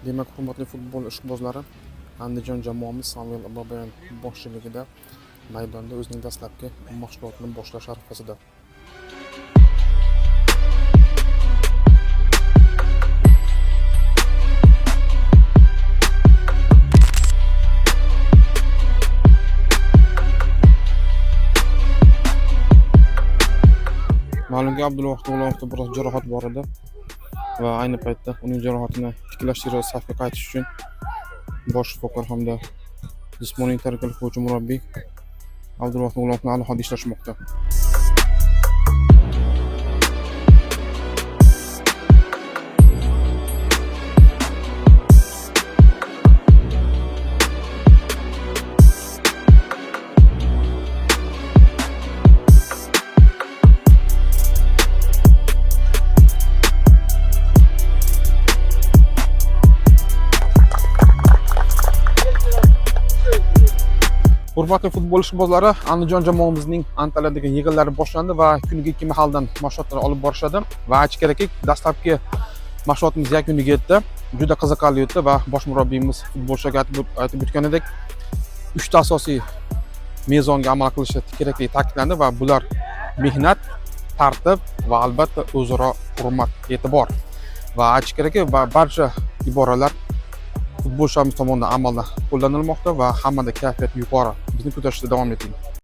Demak, hurmatli futbol ishqibozlari, Andijon jamoamiz Samvel Babayan boshchiligida maydonda o'zining dastlabki mashg'ulotini boshlash arafasida. Ma'lumki, Abdulvohid G'ulomovda biroz jarohat bor edi va ayni paytda uning jarohatini tiklash ila safga qaytish uchun bosh shifokor hamda jismoniy tayyorgarlik bo'yicha murabbiy Abdulvohid G'ulomov bilan alohida ishlashmoqda. Hurmatli futbol ishqibozlari, Andijon jamoamizning Antaliyadagi yig'inlari boshlandi va kuniga 2 mahaldan mashg'ulotlar olib borishadi va aytish kerakki, dastlabki mashg'ulotimiz yakuniga yetdi. Juda qiziqarli o'tdi va bosh murabbiyimiz futbolchilarga aytib o'tganidek, 3 ta asosiy mezonga amal qilishi kerakligi ta'kidlandi va bular mehnat, tartib va albatta o'zaro hurmat, e'tibor. Va aytish kerakki, va barcha iboralar futbolchilarimiz tomonidan amalda qo'llanilmoqda va hammada kayfiyat yuqori. Bizni kuzatishda davom eting.